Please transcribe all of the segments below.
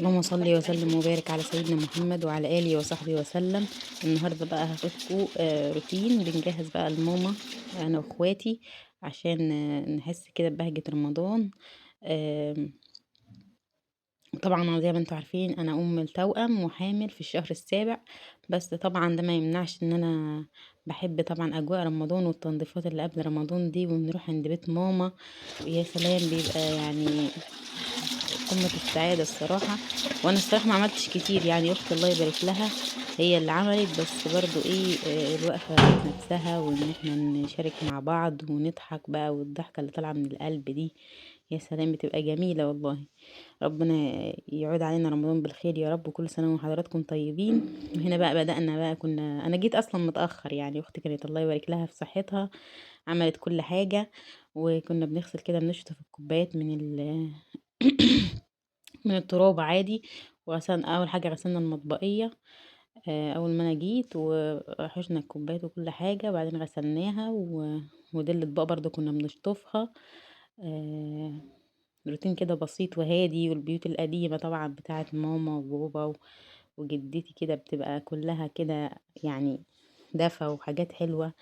اللهم صل وسلم وبارك على سيدنا محمد وعلى آله وصحبه وسلم. النهارده بقى هاخدكم روتين بنجهز بقى لماما انا واخواتي عشان نحس كده ببهجة رمضان. طبعا زي ما انتم عارفين انا ام التوأم وحامل في الشهر السابع، بس طبعا ده ما يمنعش ان انا بحب طبعا اجواء رمضان والتنظيفات اللي قبل رمضان دي، ونروح عند بيت ماما ويا سلام بيبقى يعني قمة السعادة الصراحة. وانا الصراحة ما عملتش كتير، يعني اختي الله يبارك لها هي اللي عملت، بس برضو الوقفة نفسها وان احنا نشارك مع بعض ونضحك بقى، والضحكة اللي طالعة من القلب دي يا سلام بتبقى جميلة والله. ربنا يعود علينا رمضان بالخير يا رب، وكل سنة وحضراتكم طيبين. وهنا بقى بدأنا بقى، انا جيت اصلا متأخر، يعني اختي كانت الله يبارك لها في صحتها عملت كل حاجة، وكنا بنغسل كده بنشطف الكوبايات من التراب عادي. وغسلنا اول حاجة غسلنا المطبقية، اول ما انا جيت وحشنا الكوبايات وكل حاجة، وبعدين غسلناها ودي الاطباق برضو كنا بنشطفها. روتين كده بسيط وهادي. والبيوت القديمة طبعا بتاعت ماما وبابا وجدتي كده بتبقى كلها كده يعني دفى وحاجات حلوة.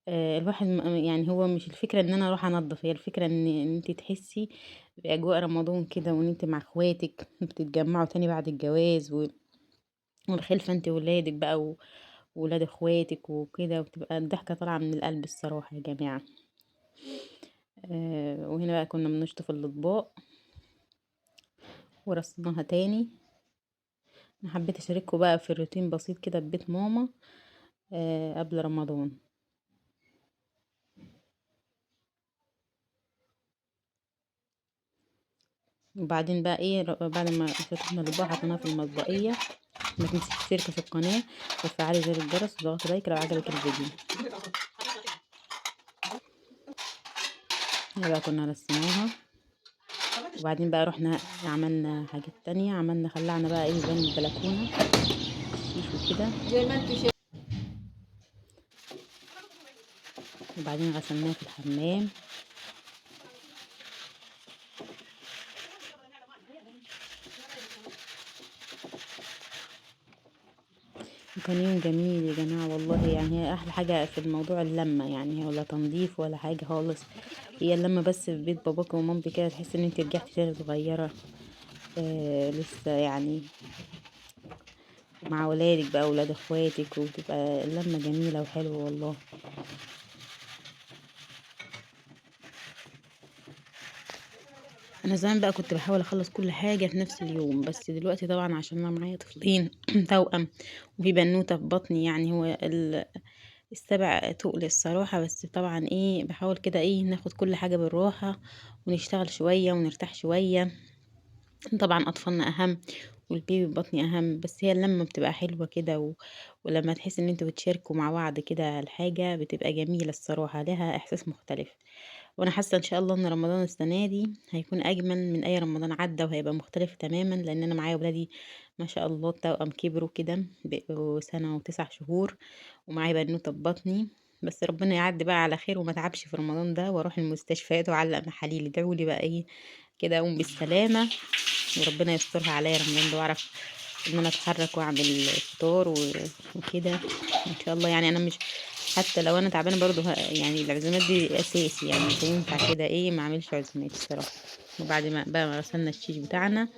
الواحد يعني هو مش الفكرة ان انا اروح انظف، هي الفكرة ان انت تحسي باجواء رمضان كده، وان انت مع اخواتك بتتجمعوا تاني بعد الجواز والخلفة انت وولادك بقى وولاد اخواتك وكده، وبتبقى الضحكة طالعة من القلب الصراحة يا جماعة. وهنا بقى كنا بنشطف الاطباق ورصناها تاني. انا حبيت اشارككم بقى في الروتين بسيط كده ببيت ماما قبل رمضان. وبعدين بقى بعد ما شطفنا الاطباق حطيناها في المطبقية. ما تنسيش تشتركي في القناة وتفعلي زر الجرس وتضغطي لايك لو عجبك الفيديو. هنا بقى كنا رسمناها، وبعدين بقى رحنا عملنا حاجات تانية، خلعنا بقى بان البلكونة الشيش وكده زي ما انتوا شايفين، وبعدين غسلناها في الحمام. وكان يوم جميل يا جماعة والله. هي أحلى حاجة في الموضوع اللمة، هي ولا تنظيف ولا حاجة خالص، هي اللمة بس في بيت باباك ومامتك كده، تحس إن انت رجعتي تاني صغيرة، لسه مع ولادك بقى ولاد اخواتك، وتبقى اللمة جميلة وحلوة والله. أنا زمان بقى كنت بحاول أخلص كل حاجة في نفس اليوم، بس دلوقتي طبعا عشان أنا معايا طفلين توأم وفي بنوتة في بطني، هو السبع تقل الصراحة، بس طبعا بحاول كده ناخد كل حاجة بالراحة ونشتغل شوية ونرتاح شوية. طبعا أطفالنا أهم والبيبي في بطني أهم، بس هي اللمة بتبقى حلوة كده، ولما تحس إن انتوا بتشاركوا مع بعض كده الحاجة بتبقى جميلة الصراحة، لها إحساس مختلف. وأنا حاسة إن شاء الله إن رمضان السنة دي هيكون أجمل من أي رمضان عدى، وهيبقى مختلف تماما، لأن أنا معايا ولادي ما شاء الله التوأم كبروا كده، بقوا سنة وتسع شهور، ومعايا بنوتة في بطني. بس ربنا يعدي بقى على خير وما اتعبش في رمضان ده، واروح المستشفيات واعلق محاليل. ادعوا لي بقى كده اقوم بالسلامة، وربنا يسترها عليا رمضان ده، واعرف ان انا اتحرك واعمل فطار وكده ان شاء الله. انا مش حتى لو انا تعبانه برضو العزومات دي اساسي، مش هينفع كده ما اعملش عزومات الصراحه. وبعد ما بقى ما غسلنا الشيش بتاعنا،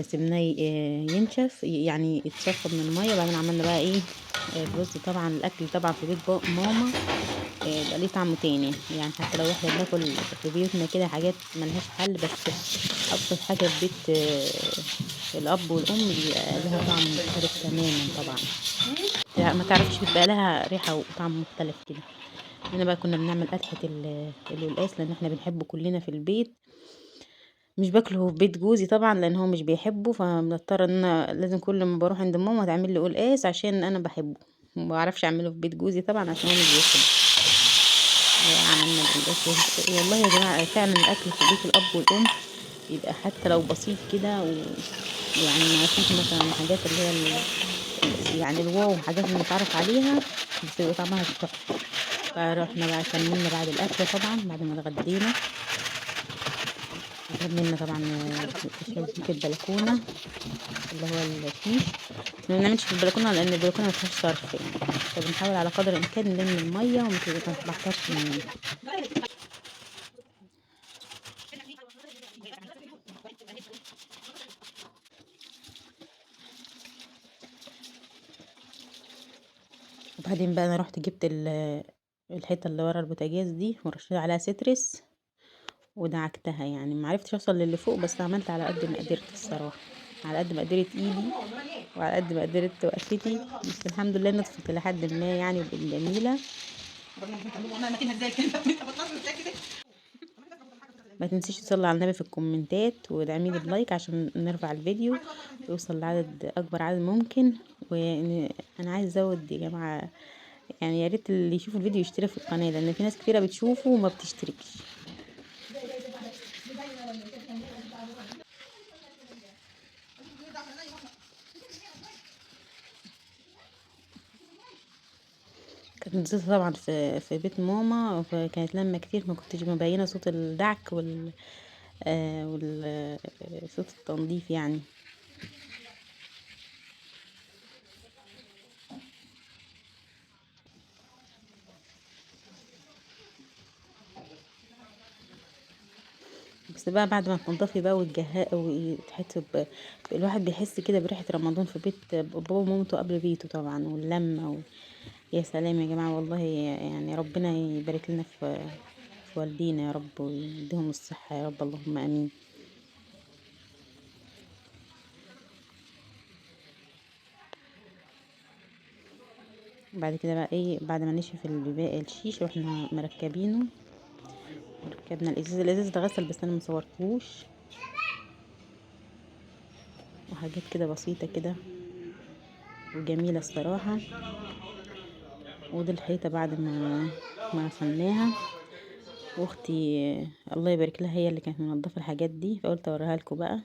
سيبناه ينشف، يعني يتصفى من الميه. بعدين عملنا بقى الرز. طبعا الاكل طبعا في بيت ماما، بقى ليه طعم تاني، حتى لو احنا بناكل في بيوتنا كده حاجات ملهاش حل، بس ابسط حاجه في بيت الاب والام بيبقى لها طعم مختلف تماما. طبعا ما تعرفش بيبقى لها ريحه وطعم مختلف كده. هنا بقى كنا بنعمل قدحه القلقاس، لان احنا بنحبه كلنا في البيت، مش باكله في بيت جوزي طبعا لان هو مش بيحبه، فبنضطر ان انا لازم كل ما بروح عند ماما تعمل لي قلقاس عشان انا بحبه، ما بعرفش اعمله في بيت جوزي طبعا عشان هو مش بيحبه. عملنا القلقاس والله يا جماعه فعلا الاكل في بيت الاب والام بيبقى حتى لو بسيط كده، ما فيش مثلا حاجات اللي هي الواو حاجات متعرف عليها، بس بيبقى طعمها تحفه. فروحنا بقى كملنا بعد الاكل طبعا بعد ما اتغدينا. وكملنا طبعا تشبيك البلكونه اللي هو الشيش. ما بنعملش في البلكونه لان البلكونه ما فيهاش صرف يعني، فبنحاول على قدر الامكان نلم المية وما تتبحترش مننا. وبعدين بقى انا رحت جبت الحتة اللي ورا البوتاجاز دي ورشيت عليها سترس ودعكتها، يعني ما عرفتش اوصل للي فوق بس عملت على قد ما قدرت الصراحة، على قد ما قدرت ايدي وعلى قد ما قدرت وقفتي، بس الحمد لله نطفت لحد ما يعني وبقت جميلة. ما تنسيش تصلي على النبي في الكومنتات ودعميني ب like عشان نرفع الفيديو ويوصل لعدد اكبر عدد ممكن. وانا عايز ازود يا جماعة، يعني يا ريت اللي يشوف الفيديو يشترك في القناة لان في ناس كتيرة بتشوفه وما بتشتركش. كانت نزلت طبعا في بيت ماما، فكانت لما كتير ما كنتش مبينة صوت الدعك وال وال صوت التنظيف يعني. بس بقى بعد ما تنضفي بقى وتجهقي وتحسي الواحد بيحس كده بريحه رمضان في بيت بابا ومامته قبل بيته طبعا، واللمه يا سلام يا جماعة والله، يعني ربنا يبارك لنا في والدينا يا رب ويديهم الصحة يا رب، اللهم امين. بعد كده بقى ايه، بعد ما نشف الباقي الشيش رحنا مركبينه وركبنا الازاز. الازاز ده غسل بس انا مصورتهوش، وحاجات كده بسيطة كده وجميلة الصراحة. ودي الحيطة بعد ما غسلناها، واختي الله يبارك لها هي اللي كانت منظفه الحاجات دي، فقلت اوريها لكم بقى.